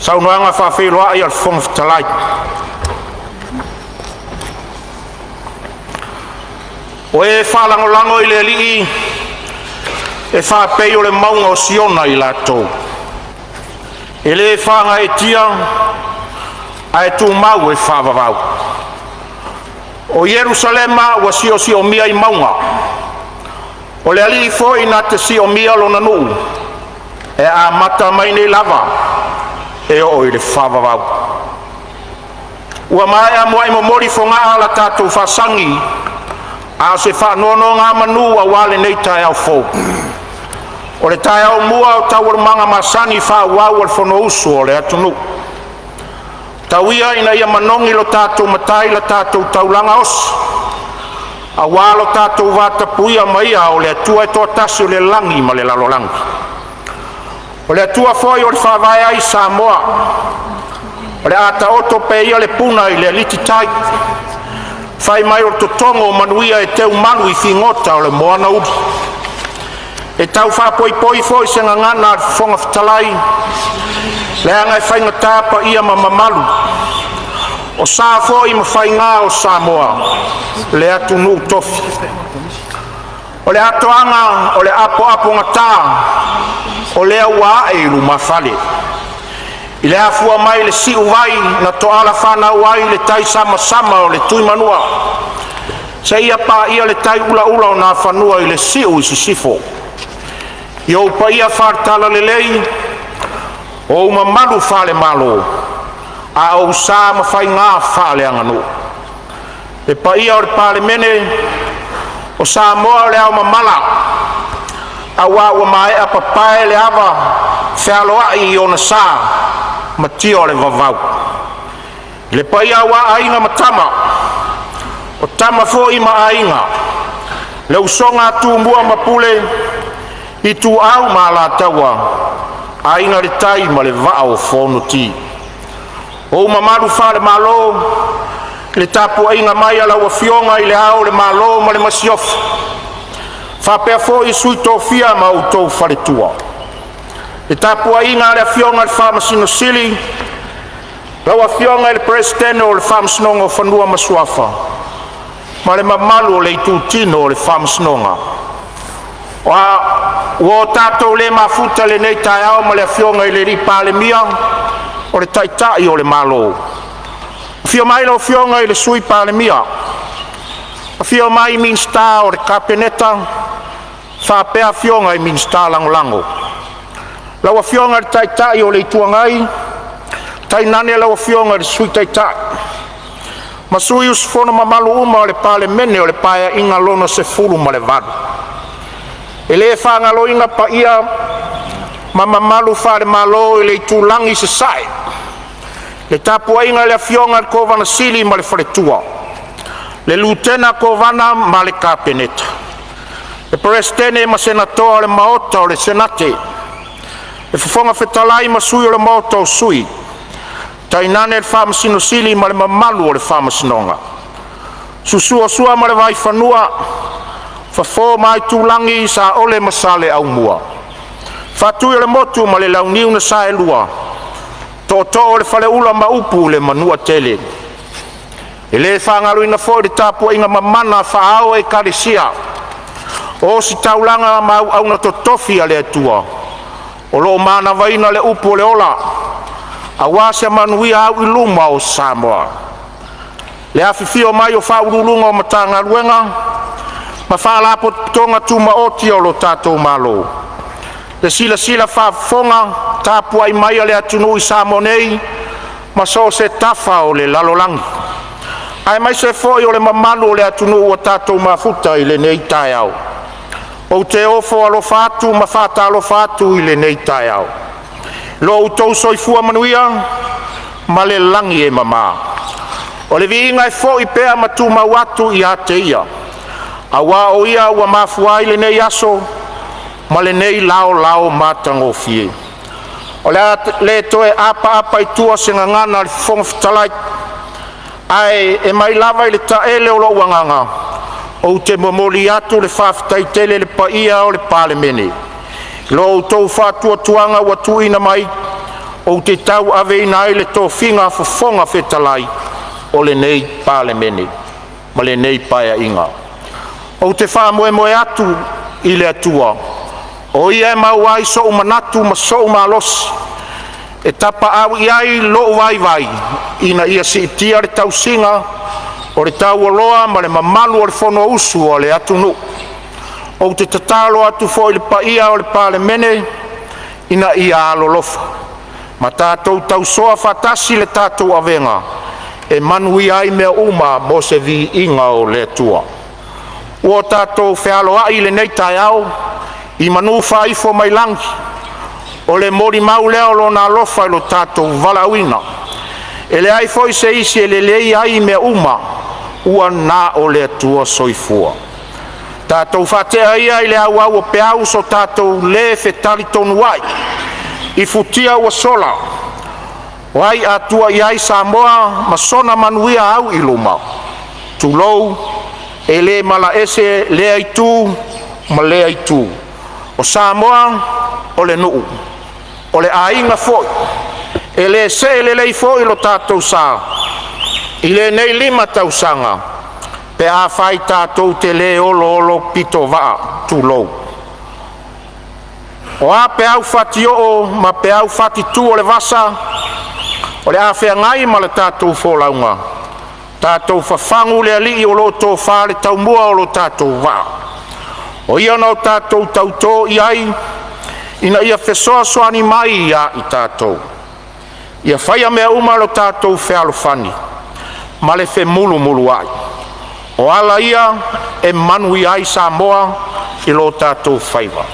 Saunoaga faafeiloai a le Fofoga Fetalai. O e faalagolago i le Alii e faapei o le mauga o Siona i latou, e le faagaeetia ae tumau e faavavau. O Yerusalema ua siosiomia i mauga, o le Alii foi na te siomia lona nuu, e amata mai nei lava e oo i le faavavau. Ua maea muai momoli fogaa la tatou faasagi, a o se faanonogamanu aua lenei taeao fou. O le taeao mua o taualumaga masani faaauau a le Fonousu a le atunuu. Tau ia ina ia manogi lo tatou Matai i la tatou taulaga osi aua lo tatou vatapuia ma Ia o le Atua e toatasi o le lagi ma le lalolagi. O le Atua foi o le Faavae ai Samoa, o le a taoto pea ia le puna i le alititai, fai mai o le totogo o manuia e teumalu i figota o le moana uli. E tau faapoipoi foi se gagana a le Fofoga Fetalai, leaga e faigata paia ma mamalu, o sa foi ma faiga o Samoa, le atunuu tofi. O le atoaga o le apoapogata o lea ua ae i lumafale, i le afua mai le siuvai na toala fanau ai le taisamasama o le Tuimanua, seia paia le tai ulaula o Nafanua i le siu i sisifo. I ou paia faale-Talalelei, o ou mamalu faale-Malo, a o ou sa ma faiga faaleaganuu. Le paia o le Palemene o Samoa o le aomamala, aua ua maea papae le ava fealoai i ona sa matia o le vavau. Le paia aua Aiga ma Tama, o Tama foi ma Aiga, le usoga a Tumua ma Pule, Ituau ma Alataua, Aiga i le Tai ma le Vaa o Fonoti. Ou mamalu faale-Malo, i le tapuaiga mai a lau Afioga i Le Ao o le Malo ma le Masiofo, faapea foi le Sui Tofia ma outou faletua, le tapuaiga a le Afioga i le Faamasino Sili, lau Afioga i le Peresetene o le Faamasinoga o Fanua ma Suafa ma le mamalu o le itutino o le Faamasinoga. Ua o tatou le mafuta i lenei taeao ma le Afioga i le Palemia o le Taitai o le Malo. Afio mai lau Afioga i le Sui Palemia, afifio mai Minisita o le Kapeneta faapea afioga i Minisita Lagolago. Lau Afioga i le Taitai o le Itu Agai, tainane lau Afioga i le Sui Taitai ma sui usufono mamalu uma o le Palemene o le Paeaiga lona XVII. E le faagaloina paia ma mamalu faale-Malo i le itulagi i Sasae, le tapuaiga i le Afioga i le Kovana Sili ma le faletua, le Lutena Kovana ma le Kapeneta, le Peresetene ma Senatoa o le Maota o le Senate, le Fofoga Fetalai ma Sui o le Maota o Sui, tainane le Faamasino Sili ma le mamalu o le Faamasinoga. Susu Sua ma le Vaifanua, Fofo ma Aitulagi, Saole ma Saleaaumua, Faatuiolemotu ma le Launiu na Saelua, Tootoo o le Faleula ma upu i le Manuatele. E le faagaloina foi le tapuaiga mamana a faaao o Ekalesia o ositaulaga ma auauna totofi a le Atua o lo o manavaina le upu o le ola aua se manuia auiluma o Samoa. Le afifio mai o Faauluuluga o Matagaluega ma Faalapotopotoga Tumaoti a le tatou Malo, le silasila faafofoga tapuai mai a le atunuu i Samoa nei ma so o se tafa o le lalolagi, aemaise foi o le mamalu o le atunuu ua tatou mafuta i lenei taeao. Ou te ofo alofa atu ma faatalofa atu i lenei taeao i lo outou soifua manuia ma le lagi e mama. O le viiga e foi pea ma tumau atu ia te Ia, aua o Ia ua mafua ai lenei aso ma lenei laolao matagofie. O le a le toe apaapa i tua se gagana a le Fofoga Fetalai, ae mai lava i le taele o lou agaga ou te momoli atu le faafetai tele i le paia o le Palemene i lo outou faatuatuaga ua tuuina mai Ou te tauaveina ai le tofiga Fofoga Fetalai o lenei Palemene. Ma lenei Paeaiga. Ou te faamoemoe atu i le Atua, o Ia e maua ai sou manatu ma sou malosi e tapaau i ai lou vaivai ina ia siitia le tausiga o le taualoa ma le mamalu o le Fonousu a le atunuu. Ou te tatalo atu foi i le paia o le Palemene ina ia alolofa ma tatou tausoa faatasi le tatou avega e manuia ai mea uma mo se viiga o le Atua. Ua tatou feiloai i lenei taeao i manu faaifo mai lagi, o le molimau lea o Lona alofa i lo tatou valaauina. E leai foi se isi e lelei ai mea uma, ua na o le Atua Soifua. Tatou faatea ia i le auau o peau so tatou le fetalitonuai i futia ua sola, o ai a tua i ai Samoa ma sona manuia auiluma? Tulou, e le malaese lea itu ma lea itu. O Samoa o le nuu, o le aiga foi. E le see lelei foi lo tatou sa i lenei 5 tausaga pe afai tatou te le oloolopitovaa, tulou. O a peau fatioo ma peau fatitu o le vasa o le a feagai ma le tatou folauga, tatou fafagu le Alii o lo o tofa le taumua o lo tatou vaa. O Ia na o tatou tauto i ai ina ia fesoasoani mai ia i tatou. Ia faia mea uma i lo tatou fealofani ma le femulumuluai. O ala ia e manuia ai Samoa i lo tatou faiva.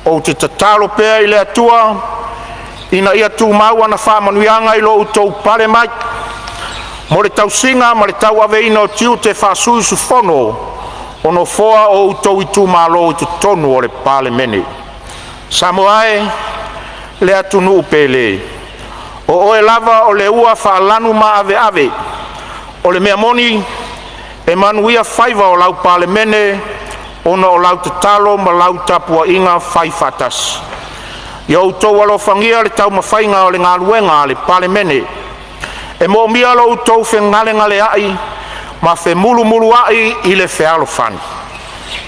Ou te tatalo pea i le Atua ina ia tumau ana faamanuiaga i lo outou pale mai mo le tausiga ma le tauaveina o tiute faa-sui usufono o Nofoa o outou itumalo i totonu o le Palemene. Samoa e, le atunuu pele, o oe lava o le ua faalanumaaveve. O le mea moni, e manuia faiva o lau Palemene ona o lau tatalo ma lau tapuaiga faifaatasi. Ia outou alofagia le taumafaiga o le galuega a le Palemene. E moomia lo outou fegalegaleai ma femulumuluai i le fealofani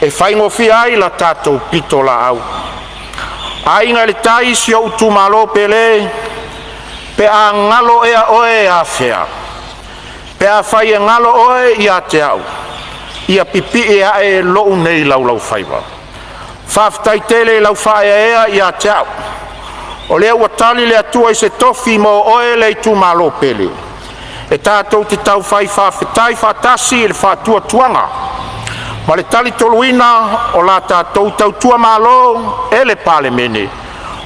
e faigofie ai la tatou pitolaau. Aiga i le Tai, si ou itumalo pele, pe a galo ea oe, afea? Pe afai e galo oe ia te au, ia pipii ae lou nei laulaufaiva. Faafetai tele i lau faaeaea ia te au, o lea ua tali le Atua i se tofi mo oe le itumalo pele. E tatou te taufai faafetai faatasi i le faatuatuaga ma le talitonuina o la tatou tautua Malo e le Palemene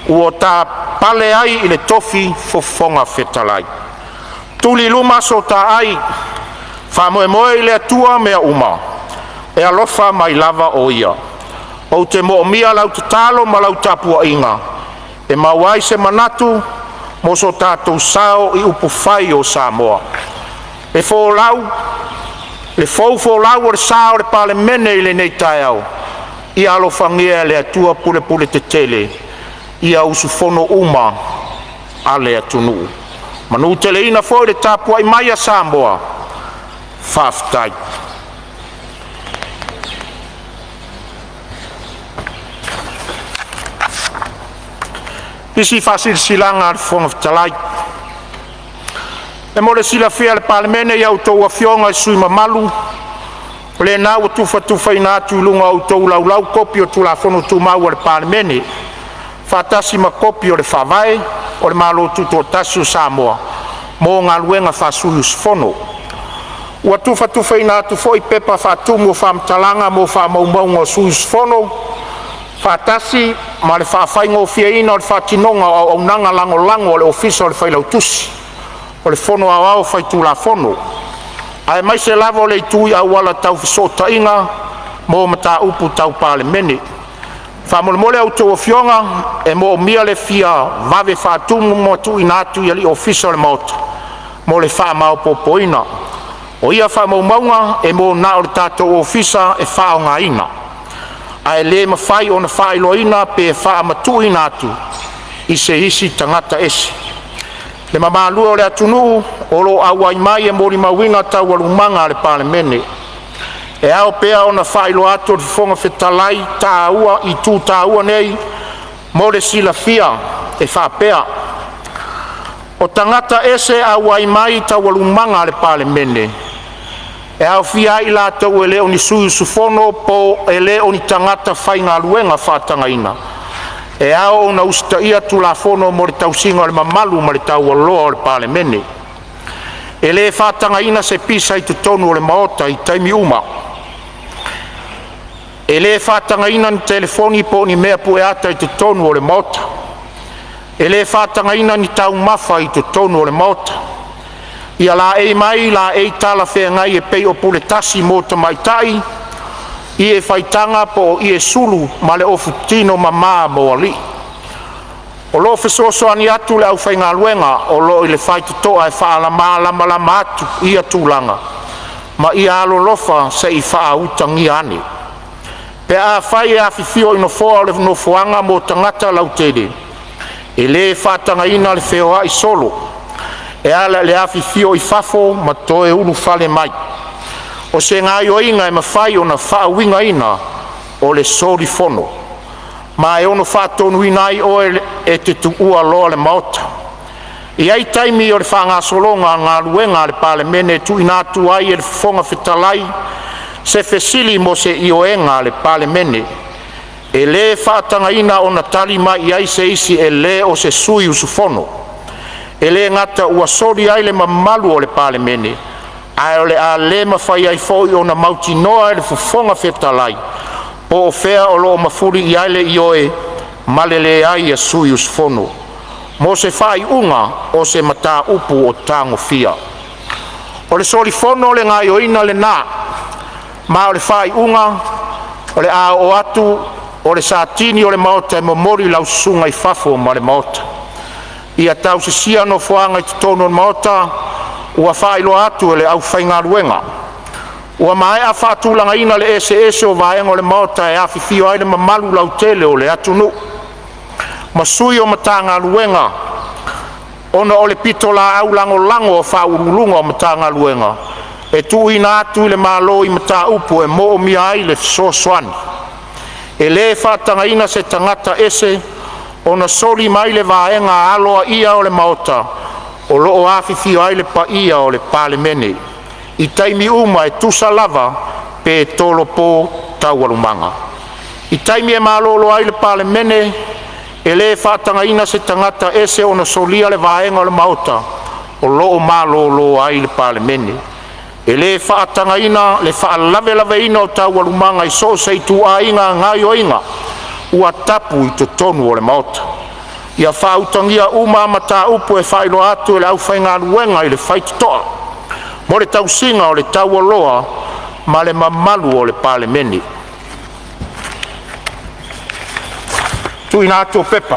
ua ta pale ai i le tofi Fofoga Fetalai. Tuli i luma so ta ai, faamoemoe i le Atua mea uma, e alofa mai lava o Ia. Ou te moomia lau tatalo ma lau tapuaiga e maua ai se manatu mo so tatou sao i upufai o Samoa. Le fou folau o le sa o le Palemene i lenei taeao, ia alofagia e le Atua pulepuletetele ia usufono uma a le atunuu. Manuteleina foi le tapuai mai a Samoa, faafetai. Faasilasilaga a le Fofoga Fetalai. E mo le silafia e le Palemene i a outou Afioga i sui usufono mamalu, o lena ua tufatufaina atu i luga o a outou Laulau kopi o Tulafono Tumau a le Palemene, faatasi ma kopi o le Faavae o le Malo Tutoatasi o Samoa mo galuega faa-sui usufono. Ua tufatufaina atu foi pepa faatumu o faamatalaga mo faamaumauga a sui usufono, faatasi ma le faafaigofieina o le faatinoga o auaunaga lagolago a le Ofisa o le Failautusi o le Fono Aoao Faitulafono, aemaise lava o le itu i auala tau fesootaiga mo mataupu tau Palemene. Faamolemole a outou afioga, e moomia le fia vave faatumu ma tuuina atu i alii ofisa o le Maota mo le faamaopoopoina. O ia faamaumauga e mo na o le tatou ofisa e faaaogaina, ae le mafai ona faailoaina pe faamatuuina atu i se isi tagata ese. Le mamalu e o le atunuu o lo o auai mai e molimauina Taualumaga a le Palemene. E ao pea ona faailoa atu e le Fofoga Fetalai itu taua nei mo le silafia e faapea: O tagata ese auai mai i Taualumaga a le Palemene, e aofia ai i latou e le o ni sui usufono po o e le o ni tagata faigaluega faatagaina, e ao ona usitaia Tulafono mo le tausiga o le mamalu ma le taualoa o le Palemene. E le faatagaina se pisa i totonu o le Maota i taimi uma. E le faatagaina ni telefoni po o ni mea pueata i totonu o le Maota. E le faatagaina ni taumafa i totonu o le Maota. Ia laei mai laei talafeagai e pei o puletasi mo tamaitai, ie faitaga po o ie sulu ma le ofu tino mama mo alii. O lo o fesoasoani atu le aufaigaluega o lo o i le faitotoa e faamalamalama atu ia tulaga, ma ia alolofa se i faautagia ane. Pe afai e afifio i nofoa o le Nofoaga mo Tagata Lautele, e le faatagaina le feoai solo e ala i le afifio i fafo ma toe ulufale mai. O se gaoioiga e mafai ona faauigaina o le soli Fono, ma e ono faatonuina ai oe e te tuua loa le Maota. E i ai taimi o le faagasologa o galuega a le Palemene e tuuina atu ai e le Fofoga Fetalai se fesili mo se ioega a le Palemene. E le faatagaina ona tali mai ai se isi e le o se sui usufono. E le gata ua soli ai le mamalu o le Palemene, ae o le a le mafai ai foi ona mautinoa e le Fofoga Fetalai po o fea o lo o mafuli i ai le ioe ma le leai a sui usufono mo se faaiuga o se mataupu o tagofia. O le soli fono o le gaoioiga lena, ma o le faaiuga o le a oo atu o le Satini o le Maota e momoli lau susuga i fafo ma le Maota. Ia tausisia nofoaga i totonu o le Maota ua faailoa atu e le aufaigaluega. Ua maea faatulagaina le eseese o vaega o le Maota e afifio ai le mamalu lautele o le atunuu ma sui o Matagaluega ona o le pitolaau lagolago a Faauluuluga o Matagaluega e tuuina atu i le Malo i mataupu e moomia ai le fesoasoani. E le faatagaina se tagata ese ona soli mai le vaega aloaia o le Maota o lo o afifio ai le paia o le Palemene i taimi uma e tusa lava pe tolopo Taualumaga. I taimi e malolo ai le Palemene, e le faatagaina se tagata ese ona solia le vaega o le Maota o lo o malolo ai le Palemene. E le faatagaina le faalavelaveina o Taualumaga i so o se ituaiga gaoioiga ua tapu i totonu o le Maota. Ia faautagia uma a mataupu e faailoa atu e le aufaigaluega i le faitotoa mo le tausiga o le taualoa ma le mamalu o le Palemene. 1. P.P.